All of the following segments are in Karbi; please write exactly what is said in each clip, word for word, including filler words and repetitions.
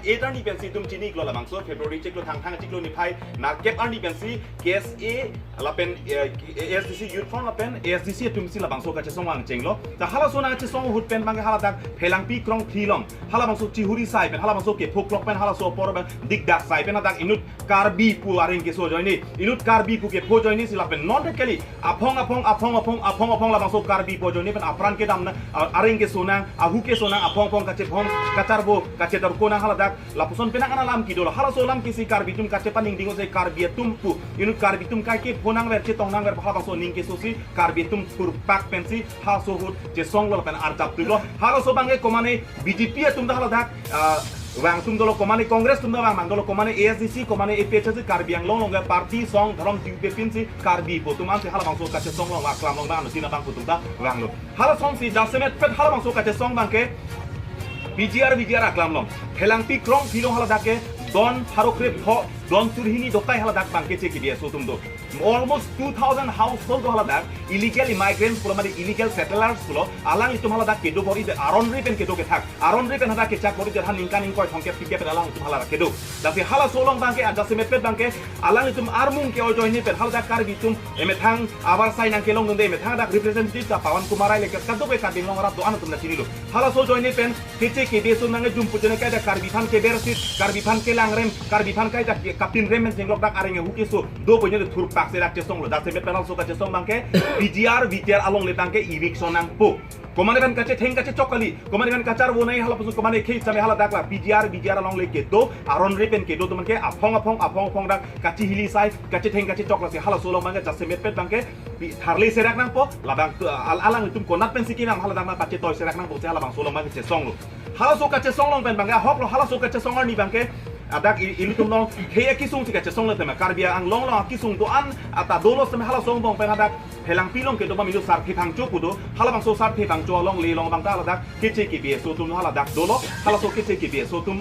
Eight arni pensi itum chini iklo labangso February chiklo thangthang chiklo niphai nerkep arni pensi K S A lapen, eh, A S D C Youth Front lapen A S D C atum si labangso kachesong vangchenglo. Ta halaso nangchesong ahut pen abangke haladak Phelangpi krongphli along halabangso chihuri sai pen halabangso kephoklok pen halaso apor pen dikdak sai pen hadak inut Karbi pu areng keso ajoine, inut Karbi pu kepho ajoine si lapen non kali aphong aphong aphong aphong aphong aphong labangso Karbi pu ajoine pen apran kedam nang, a-, areng keso nang, ahu keso nang, aphong aphong kachephong kacharvo kachetarko nang haladak lapuson penang an alam kedolo. Halaso alam kisi Karbi atum kachepaningding ose Karbi atum pu inut Karbi atum kaike pho nangver chetong nangver halabangso aning keso si Karbi atum thurpak pensi halaso ahut chesonglo lapen arjap tulo. Halaso abangke komane B J P atum ta haladak, ah, vang atum dolo, komane Congress atum ta vang mang dolo, komane A S D C, komane A P H L C, Karbi Anglong along ke party song dhorom tiupe pinsi Karbi pu atum ansi halabangso kachesong along aklam along abang anuttin abang pu atum ta vanglo. Halasonsi jasemet pet halabangso kachesong abangke P G R V G R aklam along Phelangpi krongphli along haladak ke don pharo krepho, don sur hini dokai haladak abangke keche kebe aso atum do. Almost two thousand household do haladak, illegal immigrants pulo mate illegal settlers pulo, alanglitum haladak kedo bor-idet, aron ri pen kedo kethak, aron ri pen hadak kechak bor-idet, ha ningkan ingkoi thomkep phlikep pen alangtum haladak kedo. Lasi halaso along abangke, jasemet pet abangke, alanglitum armung ke-o ajoine pen haladak Karbi atum emethang avarsai nangkelongdunde, emethang dak representative ta Pawan Kumar Rai le kadokave Karbi Anglong arat do-an atum ta chinilo. Halaso ajoine pen keche kebe aso nangkejum pu ajoine kaita Karbi aphan kebersit, Karbi aphan kelangrem, Karbi aphan kaita ke-, kapinrem pen chenglok dak areng ahu keso do pu ajoine thurpak si dak chesonglo. Jasemet pen halaso kachesong abangke P G R V G R alongle abangke eviction nangpo. Komane pen kachetheng kachechok kali, komane pen kacharvo nai halapuson komane khei same haladak la P G R V G R alongle kedo, aron ri pen kedo atum ke aphong aphong aphong aphong dak kachihili sai, kachetheng kachechok lasi halaso along abangke jasemet pet abangke pi-, tharle serak nangpo, labang tu, al-, alanglitum konat pensi kinam haladak ma pachetoi serak nangpo si halabangso along abangke chesonglo. Halaso kachesong along pen abangke ahoklo, halaso kachesong arni abangke hadak i-, ilitum along khei akesung si kachesonglo tema, Karbi Anglong along akesung do-an ata dolo seme halaso angbong pen hadak Phelangpi along kedo abang inut Sarthe Phangcho pu do, halabangso Sarthe Phangcho alongle along abang ta haladak keche kebe aso atum haladak dolo, halaso keche kebe aso atum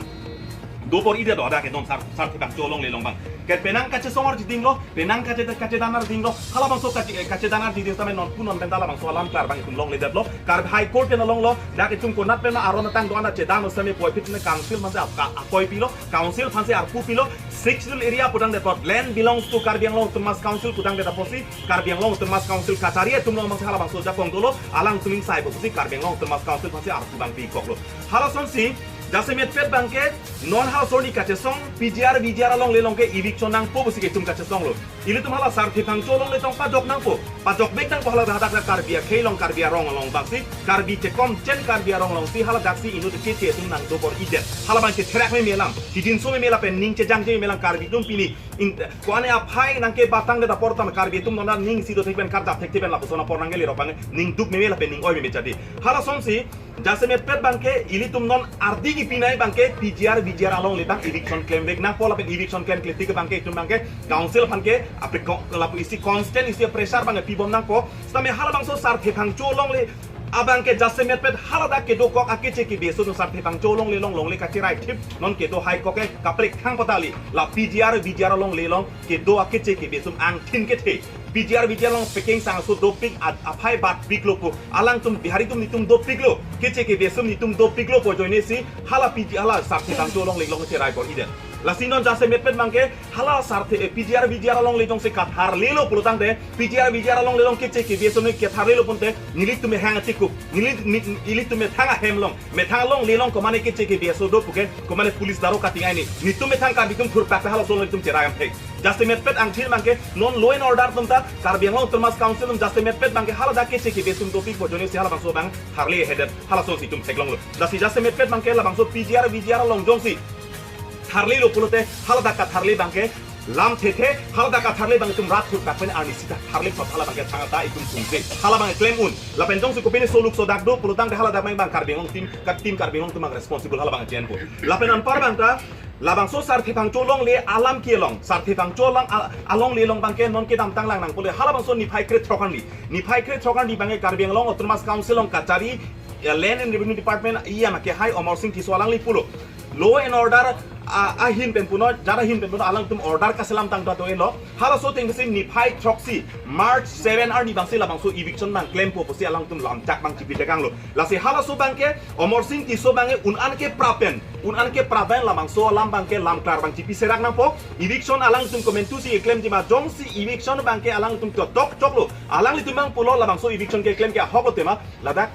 do bor-idet do hadak ke don Sar-, Sarthe Phangcho alongle along abang. Ke penang kachesong arjidinglo, penang kache-, kachedan arjidinglo, halabangso kache-, kachedan arjiding same non pu non pen ta labangso alam klar abang itum longledetlo, Karbi High Court pen alonglo, dak itum konat pen aron atang do-an ta chedan same puvoiphit pen council aphansi ap-, a-, akoi pilo, council aphansi arpu pilo, Sixth Schedule area putangdet apot, land belongs to Karbi Anglong Autonomous Council putangdet apotsi, Karbi Anglong Autonomous Council kachari atum along abangsi halabangso ajakong dolo, alangtum ingsai pusi Karbi Anglong Autonomous Council aphansi arpu abang pikoklo. Halasonsi, jasemet pet abangke, non halaso arni kachesong, P G R V G R alongle along ke eviction nangpo pusi ke itum kachesonglo. Ilitum hala Sarthe Phangcho alongle tong pajok nangpo. Pajok bek nangpo hala hadak Karbi akhei along Karbi arong along abangsi. Karbi chekom chen Karbi arong alongsi haladaksi inut keche atum nangdo bor-idet. Hala abang chetherak meme alam. Hidinso meme lapen ning chejangje meme alam Karbi atum pini. In, ko-an aphai nangkebatangdet apor tame Karbi atum non ning si dothek pen karjap thekthe pen lapuson apor nangkele rok abang ning duk meme lapen ning oi meme jadi. Halasonsi, jasemet pet abangke ilitum non ardi kipinai abangke P G R V G R alongle abang eviction klemvek nangpo lapen eviction klemkle tik abangke itum abangke council aphan ke apre ko-, lapu isi constant isi pressure abangke pibom nangpo. Sitame halabangso Sarthe Phangcho alongle abangke jasemet pet haladak kedokok akeche kebe aso atum Sarthe Phangcho alongle along longle kacherai thip non kedo haikok ke kaprek thang patali la P G R V G R alongle along kedo akeche kebe aso atum angthin kethe. P G R V G R along peking sang aso dopik a-, aphai batpiklo pu. Alangtum Bihari atum netum dopiklo. Keche kebe aso atum netum dopiklo pu ajoine si hala P G R hala Sarthe Phangcho alongle along cherai bor-idet. Lasi non jasemet pet abangke hala Sarthe, eh, P G R V G R alongle jongsi katharlelo pulotangte, P G R V G R alongle along keche kebe aso atum ketharlelo pulote, nelitum hang atikuk, neli, ni, ilitum methang ahem along, methang alongle along komane keche kebe aso do puke, komane police daro kating aini, netum methang Karbi atum thurpak ta halaso along netum cherai amthek. Jasemet pet angthin abangke non law and order atum ta Karbi Anglong Autonomous Council atum jasemet pet abangke haladak keche kebe aso atum dopik pu ajoine si halabangso abang tharle hedet halasonsi itum theklonglo. Lasi jasemet pet abangke labangso P G R V G R along jongsi tharlelo pulote haladak katharle abangke lamthe the, haladak katharle abang itum rat thurpak pen arnisi ta tharle thot hala abangke thangta itum sungje. Hala abang klem un. Lapen jongsi kopine soluk sodak do pulotangte haladak abang Karbi Anglong team, ka team Karbi Anglong atum abang responsible hala abang chenpo. Lapen anpar abang ta labangso Sarthe Phangcho alongle alam kelong, Sarthe Phangcho along a-, alongle along abangke non kedamtang lang nangpo le halabangso niphai krethrok arni. Niphai krethrok arni abangke Karbi Anglong Autonomous Council along kachari, ya, Land and Revenue Department E M akehai Amarsing Tisso alangli pulo. Law and order a, ahin pen punoi, jara ahin pen punoi, alangtum order kaselam tangta do-elo. Halaso ateng si niphai throksi, March seven arni abangsi labangso eviction abang klempo pusi alangtum lamchak abang chipitekanglo. Lasi halaso abangke, Amarsing Tisso abangke un-an ke pra pen, un-an ke pra pen labangso alam abangke lamklar abang chipiserak nangpo. Eviction alangtum komantusi keklemji ma, jongsi eviction abangke alangtum totok choklo, alanglitum abang pulo labangso eviction keklem ke ahoklo tema, ladak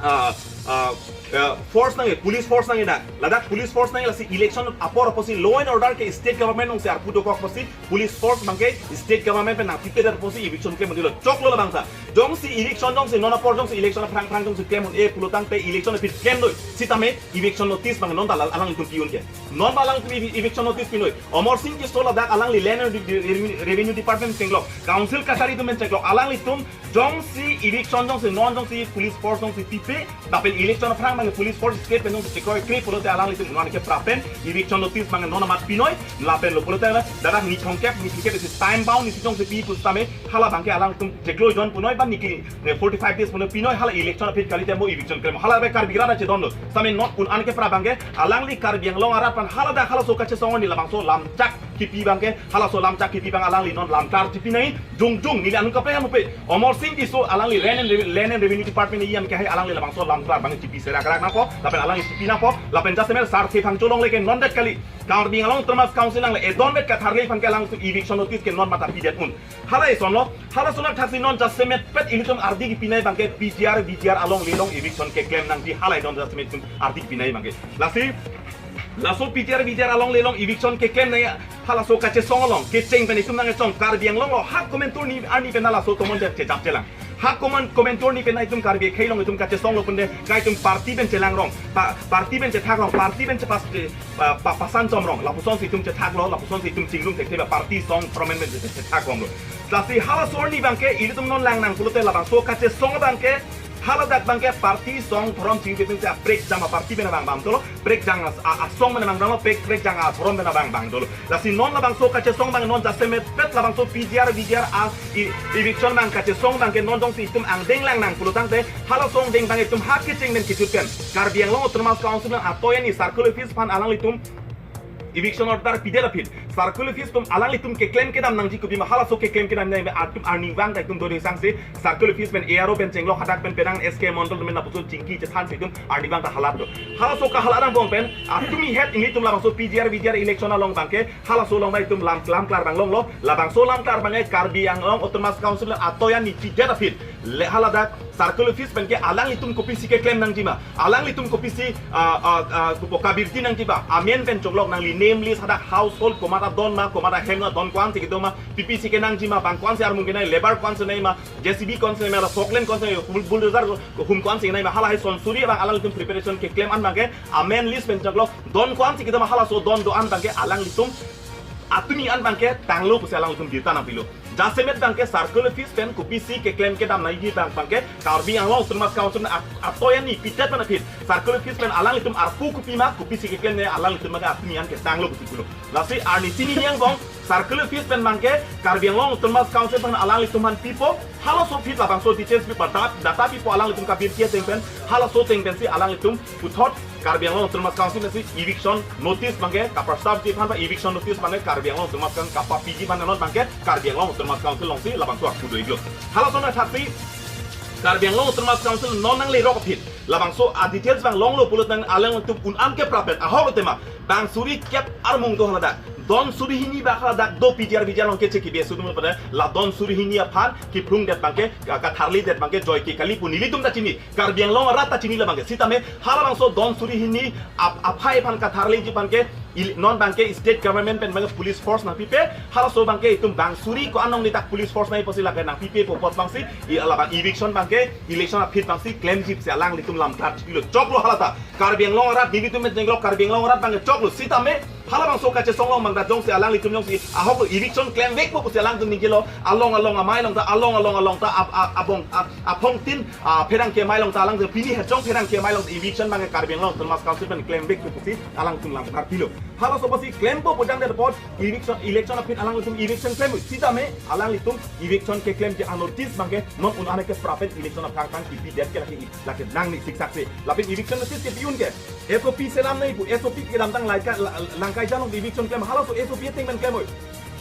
ah, ah, ah, force nangji, police force nangji dak. Ladak police force nangji, lasi election apor apotsi law and order ke state government alongsi arpu dokok apotsi police force abangke state government pen nangpipedet apotsi eviction klem un-elo, choklo labangso. Jongsi eviction, jongsi non apor, jongsi election aphrang phrang jongsi klem un-e pulo tangte election aphi klemdoi. Sitame eviction notice abang non ta la alangtum pi-un ke. Non ta alangtum evi-, eviction notice pinoi. Amarsing Tisso ladak alangli Land and Re-, Re-, Revenue Department chenglok, council kachari atum pen chenglok, alanglitum jongsi eviction, jongsi non, jongsi police force jongsi pipe, lapen election aphrang abang police force state pen jongsi chekroikre pulote alanglitum un-an ke pra pen eviction notice abang non amat pinoi, lapen lo pulote na, dadak ni thomkep, ni thomkep isi time bound, isi jongsi pi pusitame, hala abangke alangtum cheklo jon punoi, ba niki, eh, forty-five days punoi pinoi, hala election aphi kalite mo eviction klem, hala abang Karbi arat chedonlo. Sitame non un-an ke pra abangke, alangli Karbi Anglong arat aphan haladak halaso kachesong arni labangso lamchak kipi abangke, halaso lamchak kipi abang alangli non lamklar chipi nangji, jongjong neli anung kaprek amupe. Amarsing Tisso alangli Land and Re-, Land and Revenue Department iyan ke hai alangli labangso lamklar abang chipiserak rak nangpo, lapen alangli chipi nangpo, lapen jasemet Sarthe Phangcho along leke non det kali. Karbi Anglong Autonomous Council nangle edon det katharli aphan ke alangtum eviction notice ke non mata pidet un. Hala isonlo, halason athaksi non jasemet pet ilitum ardi kipinai abangke P G R, V G R along lelong eviction keklem nangji, hala idon jasemet itum ardi kipinai abangke. Lasi, laso P G R, V G R along lelong eviction keklem nangji, halaso kachesong along, kecheng pen itum nangchong, Karbi Anglong lo, ha komantu arni, arni pen halaso tomon chejap chelang. Ha koman-, komantu arni pen itum Karbi akhei along itum kachesonglo punte, kai itum party pen chelangrong, pa-, party pen chethakrong, party pen chepas-, pa-, pa-, pasan chomrong, lapusonsi itum chethaklo, lapusonsi itum chingrum thekthe ba party song promen pen chethakronglo. Lasi halaso arni abangke, ilitum non lang nang pulote labangso kachesong abangke, haladak abangke party song dhorom chingrum thekthe aprekjam aparty pen abang bang dolo, prekjang as-, a-, asong pen abang dolo, prek, prekjang adhorom pen abang bang dolo. Lasi non labangso kachesong abang non jasemet pet labangso P G R, V G R a, e-, eviction abang kachesong abangke non jongsi itum angdeng lang nang pulo tangte, halaso angdeng abang itum ha kecheng pen kejut pen Karbi Anglong Autonomous Council pen atoyan ni circle office aphan alanglitum eviction order pidet aphi, circle office atum alanglitum keklem kedam nangji kopima, halaso keklem kedam nang atum arnivang ta itum doding sangse, circle office pen A R O pen chenglok, hadak pen penang S K Mondol pen lapuson chingki chethansi itum arnivang ta halat do. Halaso kahalat angbong pen, atumi het ilitum labangso P G R, V G R election along abangke, halaso along abang itum lam, lamklar abang longlo, labangso lamklar abangke Karbi Anglong Autonomous Council atoyan ni pidet aphi, le haladak circle office pen ke alanglitum kopisi keklem nangji ma, alanglitum kopisi, ah, ah, ah, kopi kabirti nangji ba, amen pen chonglok nangli name list hadak household komat adon ma, komat ahem adon, ko-ansi kedo ma, P P C kenangji ma, bang ko-ansi armung kenai, labour ko-ansi nai ma, J C B ko-ansi nai ma, la forklift ko-ansi nai, bull-, bulldozer hum ko-ansi nai ma, hala hai son suri abang alanglitum preparation keklem an abangke, amen list pen chonglok, don ko-ansi kedo ma, halaso don do-an abangke alanglitum atumi an abangke tanglo pusi alanglitum birta nangpilo. Jasemet abangke circle office pen kopisi keklem kedam nangji abang abangke Karbi Anglong Autonomous Council at-, atoyan ni pidet pen aphi, circle office pen alanglitum arpu kopima kopisi keklem nangji alanglitum abangke atumi an ketanglo pusi pulo. Lasi arni chini ni angbong circle office pen abangke Karbi Anglong Autonomous Council pen alanglitum aphan pipo, halaso aphi labangso details pipo, da-, data pipo, alanglitum kabirti ateng pen, halaso ateng pensi alanglitum puthot Karbi Anglong Autonomous Council pensi eviction notice abangke kaprastapji aphan ba eviction notice abangke Karbi Anglong Autonomous Council kapapiji aphan non abangke Karbi Anglong Autonomous Council alongsi labangso arpu do-iklo. Halason athaksi Karbi Anglong Autonomous Council non nanglerok aphi labangso a-details abang longlo pulo tangte alanglitum un-an ke pra pen ahok tema, bang suri kep armung do haladak, don suri hini ba haladak do P G R V G R along keche kibi aso atum pada, la don suri hini aphan kephlungdet abangke, ka-, katharlidet abangke joike kali pu nelitum ta chini. Karbi Anglong arat ta chinilo abangke. Sitame halabangso don suri hini ap-, aphai aphan katharliji aphan ke il-, non abangke state government pen abangke police force nangpipe, halaso abangke itum bang suri ko-an along ni dak police force nangji pusi lake nangpipepo apot abangsi, i alabang eviction abangke, election aphi abangsi klemji pusi alanglitum lamklar chipilo, choklo halata. Karbi Anglong arat, nelitum pen chenglok Karbi Anglong arat abangke choklo. Sitame halabangso kachesong along abang ta jongsi alanglitum jongsi ahok eviction klemvekpo pusi alangtum ningjelo, along along amei along ta, along along along ta, ap-, ap-, abong, ap-, aphongtin, ah, pherangke amei along ta, alangtum pini hejong pherangke amei along ta eviction abangke Karbi Anglong Autonomous Council pen klemvekpo pusi alangtum lamklar pilo. Halaso apotsi klempo pu jangdet apot election, election aphi alanglitum eviction klem. Sitame alanglitum eviction keklemji anotice abangke non un-an ke prapet election aphan tang kipidet ke lake, lake nangli siksak se. Lapen eviction notice kepi un ke S O P selam nangji pu, S O P kedamtang langkai, la-, langkai jalong eviction klem, halaso S O P ateng pen klem oi.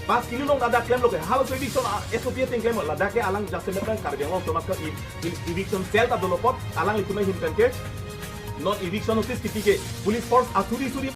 Pas kilo long dada klemlo ke, halaso eviction, ah, S O P ateng klem oi, ladak ke alang jasemet nang Karbi Anglong Autonomous Council e-, e-, eviction cell ta dolo apot, alanglitum ahin pen ke non eviction notice kipi ke, police force asuri suri